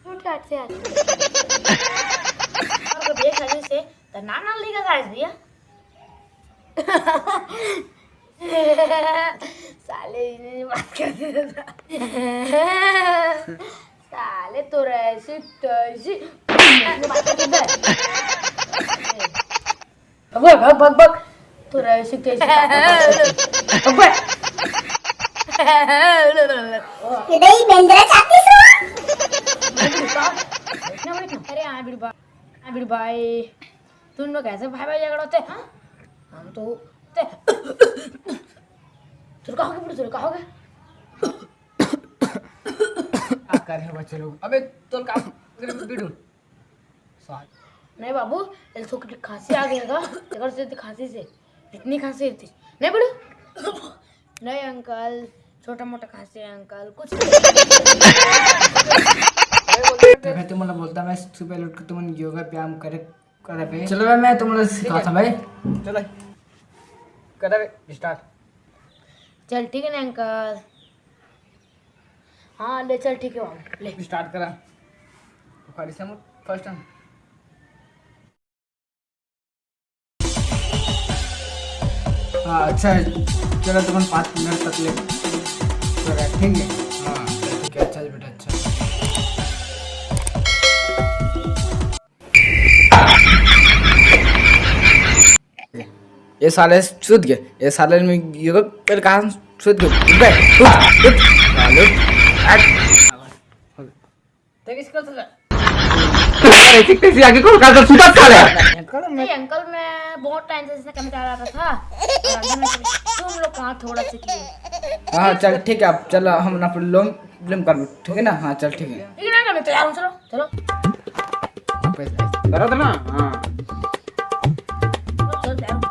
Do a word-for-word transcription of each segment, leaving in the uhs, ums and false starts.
उठ काट से आज। और को देख लगे से त ना ना लेगा गाइस भैया। साले इन्हें बात करते थे। साले तोरा ऐसी तैसी बात करते थे। अबे भग भग भग। तोरा ऐसी तैसी बात करते थे। अबे। इधर ही बेंदरा चाहती सो। बैठना, बैठना। अरे हाँ बिरबा, हाँ बिरबाई, तुम लोग ऐसे भाई भाई झगड़ा होते हैं? हम तो होते। तुर का होगे, बुढ़ू, तुर का होगे? का करे हो बच्चे लोग? अबे, तोर का करे, बिडू? स्वाद। नहीं बाबू, ये तो कुछ खांसी आ गया का? तेरे से तो खांसी से, इतनी खांसी रहती। नहीं बिडू? नहीं अंकल, छोटा मोटा खांसी है अंकल, कुछ नहीं। तो भाई तुम लोग बोलता मैं सुबह उठ के तुम योगा व्यायाम करे, करे पे। चलो भाई, मैं तुम लोग सिखाता भाई। चलो, करा बे, स्टार्ट। चल, ठीक है ना अंकल? हाँ, ले चल, ठीक है बाबू, ले। स्टार्ट करा। बुखारी से फर्स्ट टाइम। हाँ, अच्छा है। चलो, तुम पाँच मिनट तक ले करा, ठीक है? हाँ, ठीक है, चल बेटा, अच्छा। ये साले सुत गए, ये साले में योगा कर कहाँ सुत गए? उठ बे, उठ, उठ, साले, उठ। हट। तेरे किसको सुता? ऐसी तैसी आके कौन करता सुता साले? अंकल, मैं नहीं, अंकल, मैं बहुत टाइम से इससे कम करा रहा था। और अंदर में तुम लोग कहाँ थोड़ा सा किए? हाँ, चल ठीक है, अब चल हम ना फिर लोम ब्लेम कर लो, ठीक है ना? हाँ, चल ठीक है। ठीक है ना, मैं तैयार हूँ, चलो, चलो। करा था ना? हाँ। चलो, चलो, तैयार हूँ।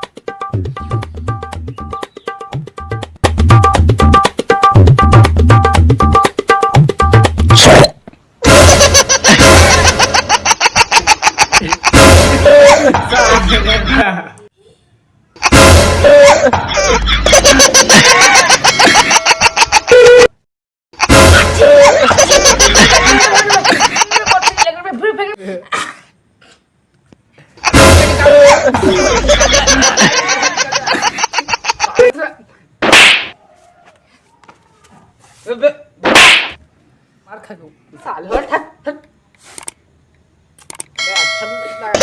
मार खा गयो। साले, हट, हट, हट। बे, अच्छा भी कुछ लगा।